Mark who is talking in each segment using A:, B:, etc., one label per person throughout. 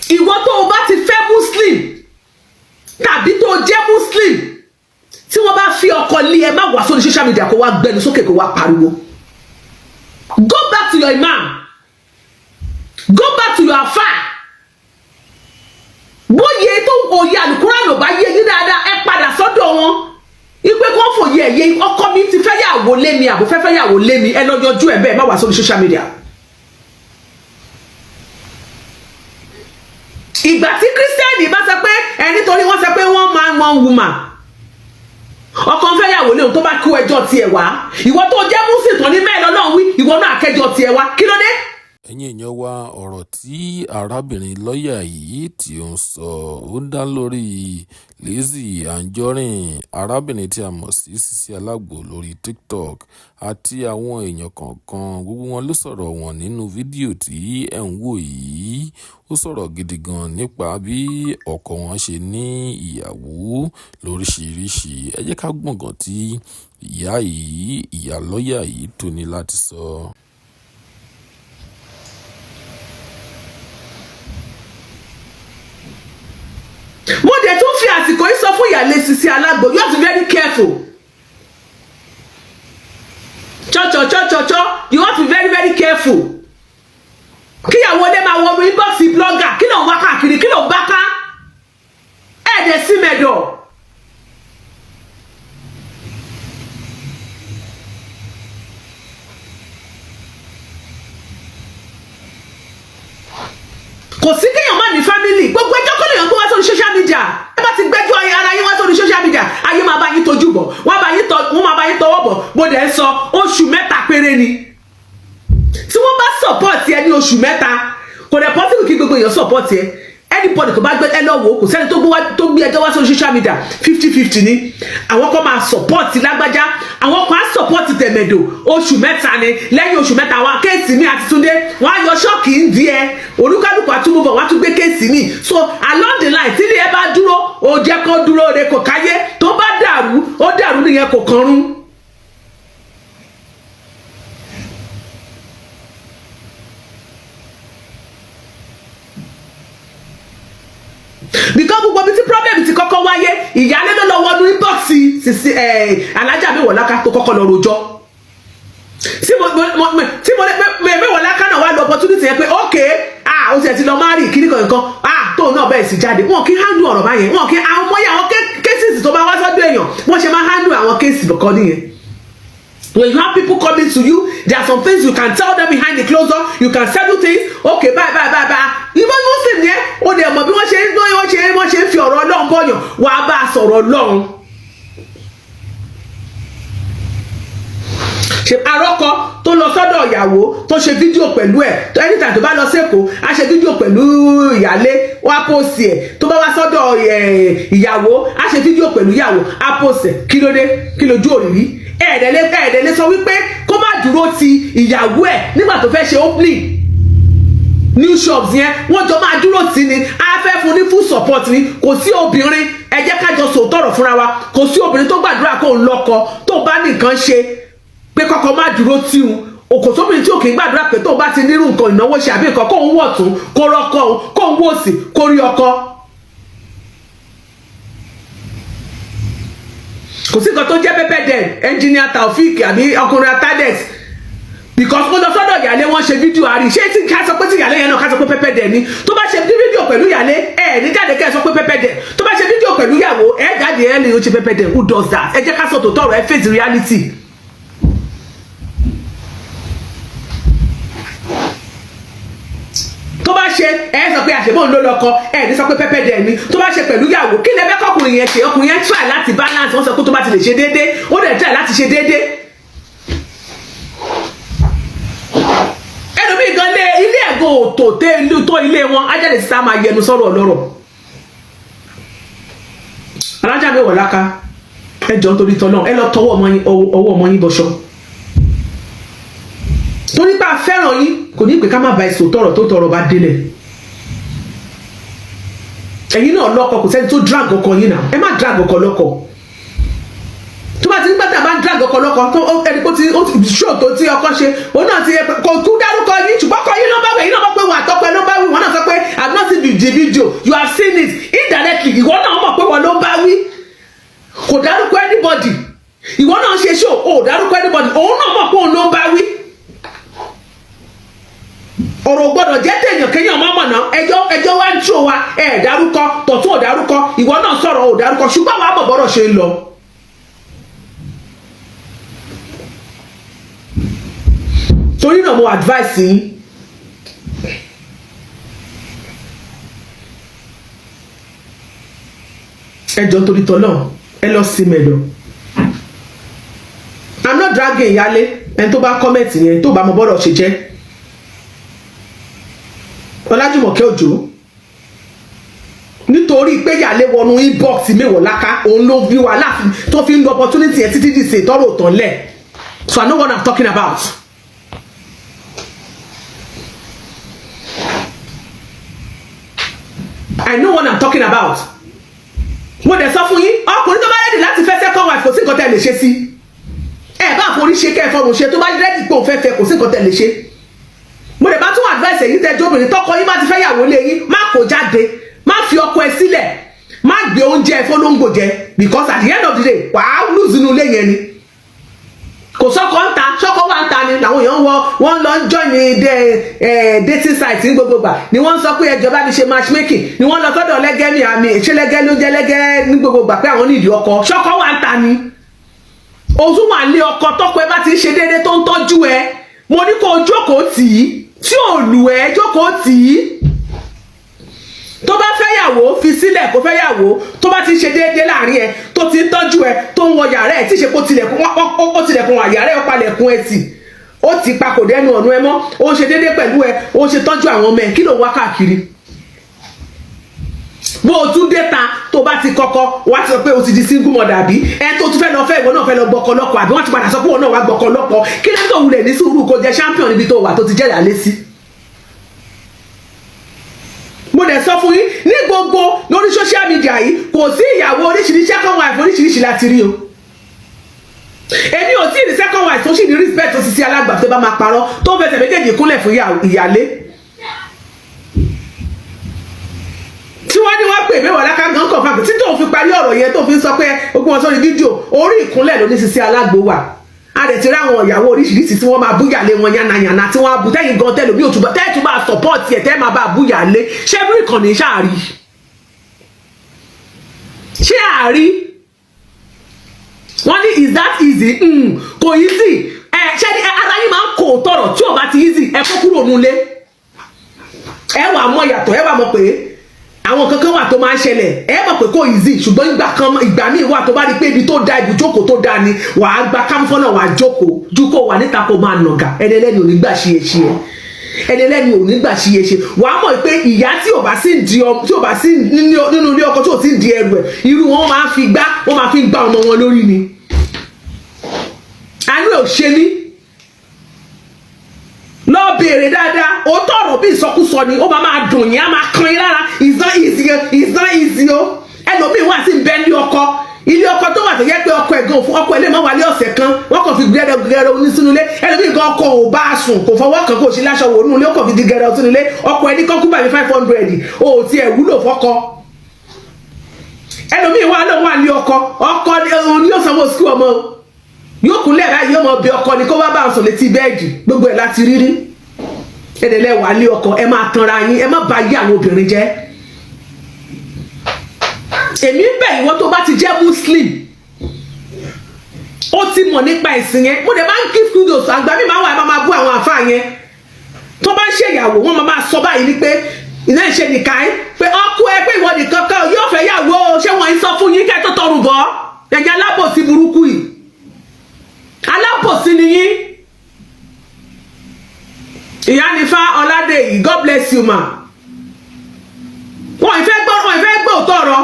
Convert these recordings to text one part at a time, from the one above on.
A: Ìwọ tó o bá ti fẹ́ Muslim tàbí tó o jẹ́ Muslim, tí wọ́n bá fi ọkọ lé ẹ, má wá sórí social media kó wá gbẹnu sókè, kó wá pariwo. Go back to your imam, go back to your afa. Bóyá tó òye àlùkùránì ò bá yé yín dáadáa, ẹ padà sọ́dọ̀ wọn ipe kó fòye ẹ̀ yé. Ọkọ mi ti fẹ́ yàwó lé mi, àbò fẹ́ fẹ́ yàwó lé mi, ẹ lọ yanjú ẹ̀ bẹ́ẹ̀. Má wá sórí social media. Ìgbà tí Christian bá sọ pé ẹ nítorí wọ́n sọ pé one man, one woman, ọkọ ń fẹ́ yàwó léwu, tó bá kó ẹjọ́ tiẹ̀ wá, ìwọ tó jẹ́ Muslim tán ní mẹ́rin lọ́lọ́run wí, ìwọ náà kẹjọ tiẹ̀ wá, kí ló dé?
B: Ẹ̀yin èèyàn wa, ọ̀rọ̀ tí arábìnrin lọ́ọ̀yà yìí tí ó ń sọ, ó dá lórí Lizzy Anjorin, arábìnrin tí a mọ̀ sí Sisi Alágbo lórí TikTok, àti àwọn èèyàn kọ̀ọ̀kan. Gbogbo wọn ló sọ̀rọ̀ wọn nínú fídíò tí ẹ̀ ń wò yìí. Ó sọ̀rọ̀ gidi gan nípa bí ọkọ wọn ṣe ní ìyàwó lóríṣìíríṣìí. Ẹ jẹ́ ká gbọ́ nǹkan tí ìyá yìí, ìyá lọ́ọ̀yà yìí, tó ní láti sọ.
A: Mo dẹ̀ tún fi àsìkò yìí sọ fún ìyàlẹ́ Sisi Alágbo, you have to be very careful. Chọ́chọ́chọ́chọ́chọ́, you have to be very, very careful. Kíyàwó ilé máa wọnú inbox blogger, kí ló ń wá káàkiri? Kí ló ń bá ká? Ẹ̀ẹ́dẹ̀ sí mẹ́dọ̀. Kò sí kéèyàn má ní family. Gbogbo ẹjọ́ kọ́ lèèyàn gbé wá sórí social media. Ẹ bá ti gbẹ́jọ́ ara yín wá sórí social media, ayé máa bá yín tojú bọ̀, wọ́n máa bá yín tọwọ́ bọ̀. Bó dẹ̀ ń sọ, oṣù 3 péré ni. Tí wọ́n bá support ẹ ní oṣù 3, kò dẹ̀ possible kí gbogbo èèyàn support ẹ. Anybody tó bá gbé ẹ lọ wò ó, kò sẹ́ni tó gbé ẹjọ́ wá sórí social media 50-50 ni. Àwọn kan máa support lágbájá, àwọn kan á support tẹ̀mẹ̀dò. Oṣù 3 ni. Lẹ́yìn oṣù 3, àwọn case mi àti Túndé, wọ́n á yọ ṣọ́ọ̀kì ń di ẹ, olúkálùkù àtúmọ̀bọ̀, wọ́n á tún gbé case mi. So along the line, tí ilé ẹ bá dúró, ó jẹ́ kó dúró re, kò káyé. Tó bá dàrú, ó dàrú nìyẹn, kò kànrún. Because gbogbo ibi tí problem ti kọ́kọ́ wáyé, ìyálé ló lọ wọnú inbox sisi alájà Mewolaka, tó kọ́kọ́ lọ rojọ́ tí mo Mewolaka náà wá lo opportunity yẹn pé ok, ah, ó ti ẹ̀ ti lọ marry kíní kan nǹkan, ah, tóun náà bẹ̀rẹ̀ sí jáde. Wọn kì í handle ọ̀rọ̀ báyẹn. Wọn kì í àwọn mọ́yà àwọn cases tó bá wá sọ́dọ̀ èèyàn, wọ́n ṣe máa handle àwọn cases kan nìyẹn. When you have people coming to you, there are some things you can tell them behind the closed door. You can settle things. Okay, bye bye bye bye. Ìwọ Muslim yẹn, o dẹ̀ mọ̀ bí wọ́n ṣe ń fi ọ̀rọ̀ Ọlọ́run bọ̀yàn, wàá bá a sọ̀rọ̀ Ọlọ́run. Ṣe arọ́kọ tó lọ sọ́dọ̀ ìyàwó, tó ṣe fídíò pẹ̀lú ẹ̀, tó anytime tó bá lọ sẹ́kọ̀ọ́, á ṣe fídíò pẹ̀lú ìyálé, wá post ẹ̀. Tó bá wá sọ́dọ̀ ìyàwó, á ṣe fídíò pẹ̀lú ìyàwó, á post ẹ̀. Kí ló dé? Kí lójú òrìrí? Ẹ̀ẹ́dẹ̀lẹ́ sọ wípé kó má dúró ti ìyàwó ẹ̀ nígbà tó fẹ́ ṣe opening new shops yẹn. Wọ́n jọ máa dúró sí ni, á fẹ́ fún ní full support ni. Kò sí obìnrin, ẹ jẹ́ ká jọ sòótọ́rọ̀ fúnra wa, kò sí obìnrin tó gbàdúrà kó ń lọ́kọ, tó bá nìkan ṣe pé kọ́kọ́ má dúró tí òun. Òkò sóbìnrin tí ò kì í gbàdúrà pé tó bá ti nírú nǹkan ìnáwó ṣe àbí nǹkan, kó ń wọ̀ tún kó rọ́kọ òun, kó ń wò sí kó rí ọkọ. Kò sí nǹkan tó jẹ́ pepper den, engineer Taofik àbí ọkùnrin atadex, because ó lọ sọ́dọ̀ ìyálé, wọ́n ṣe fídíò àrí. Ṣé tí ká sọ pé tí ìyálé yẹn náà, ká sọ pé pepper den ni? Tó bá ṣe fídíò pẹ̀lú ìyálé, ẹ ní jáde kẹ́ ẹ sọ pé pepper den. Tó bá ṣe fídíò pẹ̀lú ìyàwó, ẹ jáde, ẹ lè ṣe pepper den. Who does that? Ẹ jẹ́ ká sọ tòótọ́ ọ̀rọ̀, ẹ face reality. Tó bá ṣe, ẹ sọ pé àṣebọ́n ló lọkọ, ẹ ní sọ pé pepper den ni. Tó bá ṣe pẹ̀lú ìyàwó, kí lẹ fẹ́ kọkùnrin yẹn ṣe? Ọkùnrin yẹn try láti balance. Wọ́n sọ pé tó bá ti lè ṣe déédéé, ó dẹ̀ try láti ṣe déédéé. Ẹlòmíì gan lé ilé ẹ̀gọ́ òtò tẹ tó ilé wọn, ajáde síta máa yẹnu sọ̀rọ̀ ọlọ́rọ̀. Alájà mi wọ̀ láka, ẹ jọ, nítorí tọ́lọ́, ẹ lọ tọwọ́ ọwọ́ ọmọ yín bọ̀ṣọ, torí pé a fẹ́ràn yín, kò ní pé ká má ba èso tọrọ tó tọrọ bá délẹ̀. Ẹ̀yin náà lọ́kọ, kò sẹ́ni tó drag ọkọ yín náà. Ẹ má drag ọkọ lọ́kọ. Tó bá ti ń gbàtà bá ń drag ọkọ lọ́kọ tó ẹni kó ti ó ti ṣó tó tí ọkọ ṣe, òun náà ti kò kú dárúkọ yín, ṣùgbọ́n ọkọ yín ló bá wẹ̀. Yín náà bá pé wà tọ́pẹ́ ló bá wí, wọn náà sọ pé I've not seen the the video, you have seen it indirectly. Ìwọ náà mọ̀ pé wọ́n ló ń bá wí, kò dárúkọ anybody. Ìwọ náà ṣe show, ò dárúkọ anybody. Òun náà mọ̀ pé òun ló ń bá wí. Ọ̀rọ̀ gbọ́dọ̀ jẹ́ téèyàn kéèyàn mọ́ mọ̀nà. Ẹjọ́ wá ń tó wa, ẹ̀ dárúkọ tọ̀tún, ò dárúkọ. Ìwọ náà sọ̀rọ̀, ò dárúkọ, ṣùgbọ́n wàá mọ̀ bọ́rọ̀ ṣe ń lọ. Torí náà, mo advice yín, ẹ jọ̀ọ́, torí tọ́lọ́, ẹ lọ sí mẹ́lọ. I'm not dragging ìyálé. Ẹni tó bá comment yẹn, tó bá mọ bọ́rọ̀ ṣe jẹ́, Ọlájùmọ̀kẹ́ Òjò, nítorí pé ìyálé wọnú inbox Mewolaka, òun ló bí wa láti tó fi ń lo opportunity yẹn títí di ṣe tọrọ òtàn lẹ̀. So I know what I'm talking about. I know what I'm talking about. Mo dẹ̀ sọ fún yín, ọkùnrin tó bá ready láti fẹ́ second wife, kò sí nǹkan tẹ́ lè ṣe sí. Ẹ bá forí ṣe, kẹ́ ẹ fọrùn ṣe, tó bá ready pé òun fẹ́ fẹ́, kò sí nǹkan tẹ́ lè ṣe. Mo dẹ̀ bá tún advice èyí tẹ́ jóbìnrin, tọkọ yín bá ti fẹ́ yàwó lé yín, má kó jáde, má fi ọkọ ẹ sílẹ̀, má gbé oúnjẹ fọlọ́ngbò jẹ, because at the end of the day, wàá lose inú ilé yẹn ni. Kò sọ́kọ ń ta, sọ́kọ wà ń ta ni làwọn èèyàn wọ wọ́n lọ ń join ní dating site ní gbogbo gbà ni wọ́n ń sọ pé ẹjọ́ bá mi ṣe matchmaking, ni wọ́n lọ sọ́dọ̀ lẹ́gẹ́ mi àmì ìṣẹ́lẹ́gẹ́ ló jẹ́ lẹ́gẹ́ ní gbogbo gbà pé àwọn nídìí ọkọ. Sọ́kọ wà ń ta ni òtún wà lé ọkọ. Tọkọ ẹ bá ti ń ṣe déédéé, tó ń tọ́jú ẹ, mo ní kó o jókòó tì í. Tí ò lù ẹ, jókòó tì í. Tó bá fẹ́yàwó, fi sílẹ̀ kó fẹ́yàwó. Tó bá ti ń ṣe déédéé láàrin ẹ, tó ti ń tọ́jú ẹ, tó ń wọ yàrá ẹ, tí ṣe kó tilẹ̀kùn, ó tilẹ̀kùn àyàrá ẹ, ó palẹ̀kùn ẹ tì, ó ti pa, kò dẹnu ọ̀nà ẹ mọ́, ó ń ṣe déédéé pẹ̀lú ẹ, ó ń ṣe tọ́jú àwọn ọmọ ẹ, kí ló ń wá káàkiri? Bó o tún dé ta, tó bá ti kọ́kọ́ wá ti sọ pé o ti di single mother, àbí ẹ tó tún fẹ́ lọ fẹ́, ìwọ náà fẹ́ lọ gbọ́kọ lọ́kọ, àbí wọ́n ti padà sọ pé ìwọ náà wá gbọ́kọ lọ́kọ? Kí ló tó wulẹ̀ ní sùúrù kó jẹ champion níbi tó wà, tó ti jẹ́ ìyálé sí? Mo dẹ̀ sọ fún yín, ní gbogbo lórí social media yìí, kò sí ìyàwó oríṣiríṣi, second wife oríṣiríṣi láti rí o. Èmi ò tí ì rí second wife tó sì ní respect tó sì sí alágbàfẹ́ bá máa parọ́, tó ń fẹsẹ̀ méjèèjì kúnlẹ̀ fún ìyálé tí wọ́n ní wọ́n pè mí. Wọ́n láká gan confirm tí tó fi parí ọ̀rọ̀ yẹn, tó fi ń sọ pé ogun wọn sórí fídíò, orí ìkúnlẹ̀ ló ní Sisi Alágbo wà. A dẹ̀ ti ráwọn ìyàwó oríṣiríṣi tí wọ́n máa búyàlé wọn yánnayànna, tí wọ́n á bu tẹ́yìn gan tẹ́lẹ̀ bí òtún tẹ́ẹ̀ tún máa support ẹ̀, tẹ́ẹ̀ máa bá búyàlé. Ṣé bí ìkànnì ṣáà rí? Ṣé àárí wọ́n ní is that easy? Kò easy. Ẹ ṣé ní ara yín máa ń kó tọrọ. Tí ò bá ti easy, ẹ kó kúrò nulẹ̀. Ẹ wà mọ̀ yàtọ̀, ẹ wà mọ̀ pé àwọn kankan wà tó máa ń ṣẹlẹ̀. Ẹ mọ̀ pé kò easy, ṣùgbọ́n ìgbà kan, ìgbà míì wà tó bá rí pé ibi tó da, ibùjókòó tó da ni, wàá gba kámfọ́nà, wàá jókòó ju kó wà níta kó máa nàgà. Ẹni ẹlẹ́ni ò ní gbà ṣe é ṣe ẹ, ẹni ẹlẹ́ni ò ní gbà ṣe é ṣe. Wàá mọ̀ pé ìyá tí ò bá sí di ọ, tí ò bá sí nínú ilé ọkọ, tí ò sí di ẹrù ẹ, irú wọn máa fi gbá, wọn máa fi gbá ọmọ wọn lórí ni. Àánú ẹ̀ ò ṣe mí. Lọ béèrè dáadáa. Òótọ́ ọ̀rọ̀ bí ìsọkúsọ ni ó máa máa dùn yín, á máa kan yín lára. It's not easy o, it's not easy o. Ẹlòmíì wà sí bẹ́ẹ̀ ní ọkọ, ilé ọkọ tó wà, tó yẹ pé ọkọ ẹ̀gàn fún ọkọ ẹ̀ lè má wálé ọ̀sẹ̀ kan, wọ́n kàn fi gẹ́rẹ́ gẹ́rẹ́ oní sínú ilé. Ẹlòmíì gan, ọkọ ò bá a sùn, kò fọwọ́ kan, kò sí láṣọ wò nínú ilé, ó kàn fi di gẹ́rẹ́ sínú ilé. Ọkọ ẹni kọ́kú bàmí 500, o ò tiẹ̀ wúlò fọ́kọ. Ẹlòmíì wà lóun wà ní ọkọ, ọkọ ni yóò sanwó school ọmọ, yóò kúnlẹ̀ báyìí, yóò mọ bí ọkọ ni kó wá bá sùn létí bẹ́ẹ̀dì. Gbogbo ẹ̀ láti rírí. Ẹ̀dẹ̀lẹ̀ wà lé ọkọ, ẹ máa tanra yín, ẹ má bà yí àwọn obìnrin jẹ́. Èmi ń bẹ̀, ìwọ tó bá ti jẹ́ Muslim, ó ti mọ̀ nípa ẹ̀sìn yẹn. Mo dẹ̀ máa ń give kudos. Àgbà mi máa wà, ẹ máa bú àwọn àfáà yẹn tó bá ń ṣèyàwó, wọn máa sọ báyìí ní pé iná ìṣe nìkan ẹ pé ọkọ ẹ pé ìwọ nìkan kan yóò fẹ́ yàwó. Ṣé wọ́n ń sọ fún yín kẹ́ tó tọrùn bọ́? Ẹ̀yin alábòsí burúkú yìí, alábòsí ni yín. Ìyánífá Ọládèyí, God bless you ma. Wọn ìfẹ́ gbọ́, wọn ìfẹ́ gbọ́ òótọ́ ọ̀rọ̀.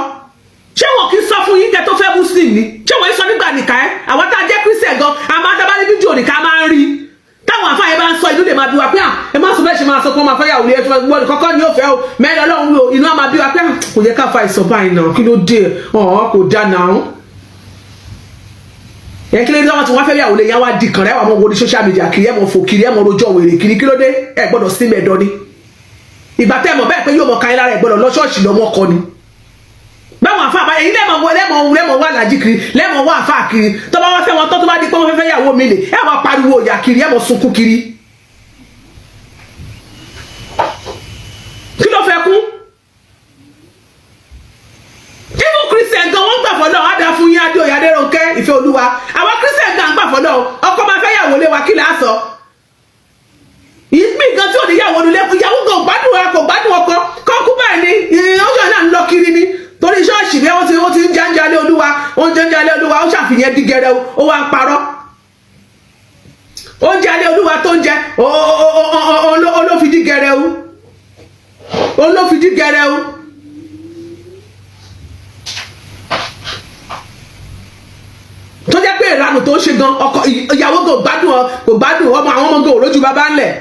A: Ṣé wọn kì í sọ fún yín kẹ́ tó fẹ́ Muslim ni? Ṣé wọn yìí sọ nígbà nìkan ẹ? Àwọn tá a jẹ́ Christian gan, àmọ́ adábálẹ̀ fídíò nìkan máa ń rí táwọn àfáàyè bá ń sọ, inú lè máa bí wa pé à ẹ má sọ bẹ́ẹ̀ ṣe máa sọ pé wọ́n máa fẹ́ yàwó lé ẹ tó máa gbọ́ kọ́kọ́ ni ó fẹ́ o. Mẹ́rin Ọlọ́run wí o, inú á máa bí wa pé kò yẹ ká fa ìsọ̀ báyìí náà. Kí ló dé? Ọ̀hún kò dá náà. Ẹ kí ló dé wọn tí wọn fẹ́ yàwó lé yẹn wá di kàn rẹ, wà mọ wo ní social media kiri, ẹ mọ fò kiri, ẹ mọ rojọ́ wèrè kiri? Kí ló dé? Ẹ gbọ́dọ̀ sí mẹ́ẹ̀dọ́ ni. Ìgbà tẹ́ mọ̀ bẹ́ẹ̀ pé yóò mọ̀ káyín lára, ẹ̀ gbọ́dọ̀ lọ ṣọ́ọ̀ṣì lọ́mọ kọ ni. Báwọn àfa àbáyé yìí lẹ́mọ̀ lẹ́mọ̀ lẹ́mọ̀ wà lájí kiri, lẹ́mọ̀ wà àfa kiri. Tó bá wá fẹ́ wọn tó, tó bá di pé wọ́n fẹ́ fẹ́ yàwó mi lè, ẹ̀ wọ́n pariwo ìyà kiri, ẹ̀ mọ̀ sunkún kiri. Kí ló fẹ́ kú? Even Christian gan, wọ́n gbà fọlọ́ á dá fún yín. Adéoyè Adérónkẹ́ Ìfẹ́ Olúwa, àwọn Christian gan gbà fọlọ́. Ọkọ máa fẹ́ yàwó lé wa, kí là á sọ? Ìgbín gan tí ò ní yàwó nílé, ìyàwó gan gbádùn ẹ, kò gbádùn ọkọ kọ́kú báyìí ni ọjọ́ náà ń lọ kiri ni, torí ṣọ́ọ̀ṣì bí wọ́n ti ń jẹ́ńjẹ́ Olúwa, ó ń jẹ́ńjẹ́ Olúwa, ó ṣàfihàn dígẹrẹ, ó wá ń parọ́ oúnjẹ alẹ́ Olúwa tó ń jẹ olófìdí gẹrẹu, olófìdí gẹrẹu. Tó jẹ́ pé ìranù tó ń ṣe gan, ọkọ ìyàwó gan gbádùn, kò gbádùn ọmọ, àwọn ọmọ gan òrójú bàbá ńlẹ̀,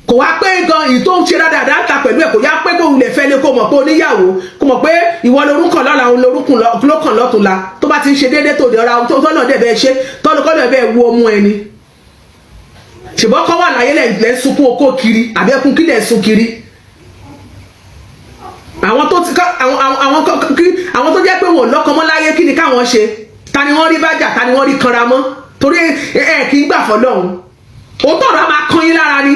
A: kò wá pé gan èyí tó ń ṣe dáadáa ta pẹ̀lú ẹ̀, kò yá pé kóun lè fẹ́ lé, kó mọ̀ pé oníyàwó, kó mọ̀ pé ìwọ lorúkàn lọ́la, òun lorúkàn lókàn lọ́tùnla. Tó bá ti ń ṣe déédéé tó dé ọ̀ra tó tọ́nà dẹ̀ bẹ́ẹ̀ ṣe tọ́lùkọ́lù bẹ́ẹ̀ wo ọmú ẹni. Ṣùgbọ́n kọ́ wà láyé lẹ́ ń sunkún okó kiri, àbí ẹkún kí lẹ́ ń sun kiri. Àwọn tó ti àwọn àwọn tó jẹ́ pé wọn ò lọ́kọ mọ́ láyé, kí ni káwọn ṣe? Ta ni wọ́n rí bájà? Ta ni wọ́n rí kanra mọ́? Torí ẹ kì í gbà fọlọ́hún, òótọ́ ọ̀rọ̀ á máa kan yín lára ni.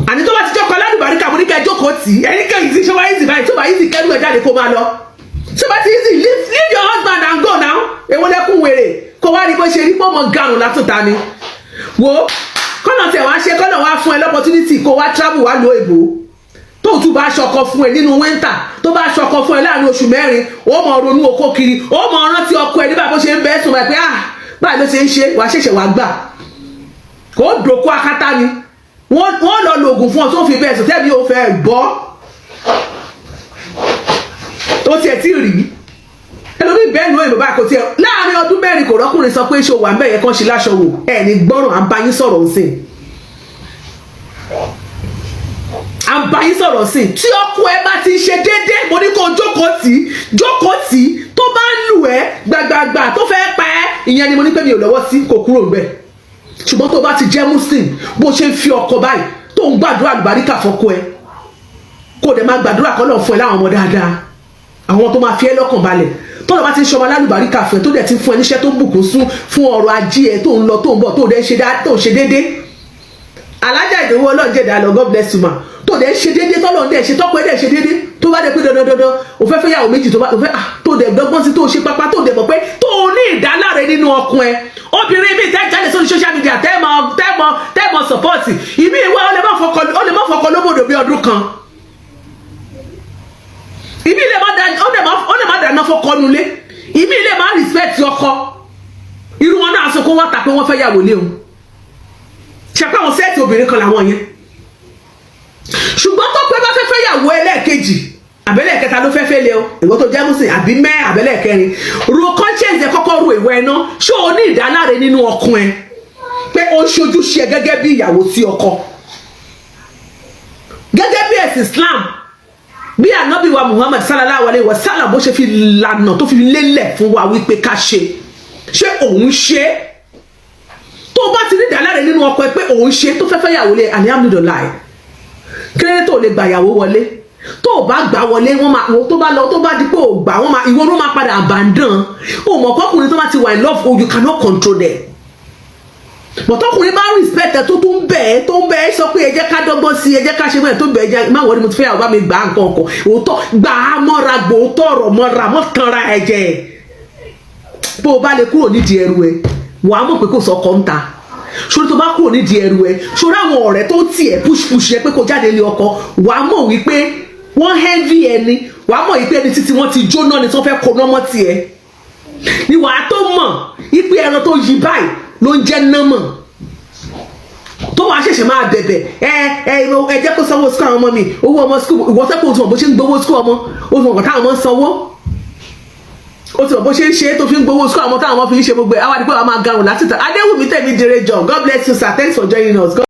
A: Àní tó bá ti jọkọ lálùbáríkà, mo ní kẹ́ jókòó tì í. Ẹni kẹ́yìn tí ṣé wá easy báyìí? Tó bá easy, kẹ́rù ẹ̀ jáde kó máa lọ. Tó bá ti easy, leave your husband and go now. Èwo lẹ́kùn wèrè kó wá rí bó ṣe rí pọ́ mọ́ garùn látúntà ni? Wo kọ́nà tẹ̀ wá ṣe, kọ́nà wá fún ẹ l'opportunity kó wá travel wá lo èbó, tó tún bá ṣọkọ fún ẹ nínú winter, tó bá ṣọkọ fún ẹ láàrin oṣù 4, ó mọ ronú okó kiri, ó mọ rántí ọkọ ẹ nígbà bó ṣe ń bẹ́ẹ̀ sùn báyìí pé ah, báyìí ló ṣe ń ṣe. Wàá ṣẹ̀ṣẹ̀ wàá gbà kó dòkó akátá ni. Wọ́n lọ lo oògùn fún ọ tó fi bẹ́ẹ̀ sùn tẹ́bi ò fẹ́ gbọ́ tó tiẹ̀ tí rí ẹlòmíì bẹ́ẹ̀ ló èlò báyìí, kò tiẹ̀ láàrin ọdún 4 kò rọ́kùnrin sọ pé ṣé o wà ń bẹ̀ yẹn kán ṣe láṣọ wò. Ẹ̀ ní gbọ́ràn, à ń bá yín sọ̀rọ̀ ń sìn, à ń bá yín sọ̀rọ̀ sí. Tí ọkọ ẹ bá ti ṣe déédéé, mo ní kó jókòó tì í, jókòó tì í. Tó bá ń lù ẹ́ gbàgbàgbà, tó fẹ́ pa ẹ́, ìyẹn ni mo ní pé mi ò lọ́wọ́ sí, kò kúrò ńbẹ̀. Ṣùgbọ́n tó bá ti jẹ́ Muslim, bó ṣe ń fi ọkọ báyìí, tó ń gbàdúrà àlùbáríkà fọ́kọ ẹ, kó dẹ̀ máa gbàdúrà kọ́ lọ́ọ̀ fún ẹ láwọn ọmọ dáadáa, àwọn tó máa fi ẹ́ lọ́kàn balẹ̀. Tọ́lọ̀ bá ti ń ṣọmọ alálùbáríkà fún ẹ, tó dẹ̀ ti ń fún ẹ níṣẹ́ tó bùkún sún fún ọrọ̀ ajé ẹ, tó ń lọ, tó ń bọ̀, tó dẹ̀ ń ṣe déédé. Alájà Ìdòwú Ọlọ́ọ̀jẹ̀dá lọ, God bless you ma. Tó dẹ̀ ń ṣe déédé, tọ́lọ̀ dẹ̀ ṣe tọ́pọ̀ ẹ̀ dẹ̀ ṣe déédé, tó bá dẹ̀ pé dandan dandan ò fẹ́ fẹ́ yàwó méjì, tó bá ò fẹ́ tó dẹ̀ dọ́gbọ́n sí, tó ṣe pápá, tó dẹ̀ mọ̀ pé tó ní ìdáláre nínú ọkùn ẹ. Obìnrin mi tẹ́ jáde sórí social media, tẹ́mọ̀ tẹ́mọ̀ tẹ́mọ̀ support ìmí ìwé, ó lè má fọkọ lóbòdò bí ọdún kan. Ìmí lè má ó lè má dáná fọkọ nulẹ̀. Ìmí lè má respect ọkọ. Irú wọn náà sunkún wá ta pé wọ́n fẹ́ yàwó lé o. Ṣe pé àwọn set obìnrin kan làwọn yẹn. Ṣùgbọ́n tó pé bá fẹ́ fẹ́ yàwó ẹlẹ́ẹ̀kejì àbẹ́lẹ̀ kẹta ló fẹ́ fẹ́ lé o, ìwọ tó jẹ́ Muslim, àbí mẹ́ àbẹ́lẹ̀ kẹrin, ro conscience ẹ, kọ́kọ́ ro ìwọ ẹ ná. Ṣé o ní ìdáláre nínú ọkàn ẹ pé o ń ṣojúṣe ẹ gẹ́gẹ́ bí ìyàwó sí ọkọ, gẹ́gẹ́ bí ẹ̀sìn Islam, bí ànábì wa Muhammad sallallahu alayhi wa sallam bó ṣe fi lànà tó fi lélẹ̀ fún wa wípé ká ṣe? Ṣé òun ṣe? Tó o bá ti ní ìdáláre nínú ọkọ ẹ pé òun ṣe, tó fẹ́ fẹ́ yàwó lé, alihamudulilayi. Kílódé tó lè gbà yàwó wọlé? Tó o bá gbà wọlé, wọ́n máa wọ́n tó bá lọ, tó bá di pé o gbà, wọ́n máa ìwọ ló máa padà abandon o. Mọ̀ kọ́kùnrin tó bá ti wà in love, oh, you cannot control them. But tọkùnrin bá respect ẹ, tó tún bẹ̀ ẹ́, tó ń bẹ̀ ẹ́ sọ pé ẹ jẹ́ ká dọ́gbọ́n sí, ẹ jẹ́ ká ṣe mọ́ ẹ, tó bẹ̀ ẹ jẹ́ má wọlé, mo ti fẹ́ yàwó, bá mi gbà á, nǹkan kan òótọ́ gbà á mọ́ra, gbòótọ́ ọ̀rọ̀ mọ́ra, mọ́ kanra ẹ jẹ. Bó o bá lè kúrò nídìí ẹrù ẹ, wàá mọ̀ pé kò sọ ọkọ̀ ń ta sórí. Tó bá kúrò nídìí ẹrù ẹ sórí, àwọn ọ̀rẹ́ tó tì ẹ́ push push ẹ pé kó jáde lé ọkọ, wàá mọ̀ wípé wọ́n envy ẹni. Wàá mọ̀ wípé ẹni títí wọ́n ti jóná ni, tí wọ́n fẹ́ kó nọ́mọ́ tiẹ̀ ni. Wàá tó mọ̀ wípé ẹran tó yí báyìí ló ń jẹ́ nọ́mọ̀, tó wàá ṣẹ̀ṣẹ̀ máa bẹ̀bẹ̀. Ẹ ẹ ẹ jẹ́ kó sanwó school àwọn ọmọ mi, owó ọmọ school. Ìwọ sẹ́kọ̀ọ́ tó mọ̀ bó ṣe ń gbowó school ọmọ, ó ti mọ̀ táwọn ọmọ ń sanwó, ó ti mọ̀ bó ṣe ń ṣe tó fi ń gbowó school àwọn táwọn ọmọ fi ń ṣe gbogbo ẹ̀. Àwọn àdìpọ̀ àwọn máa garùn láti tà. Adéwùmí tẹ̀mí dire jọ, God bless you sir, thanks for joining us. God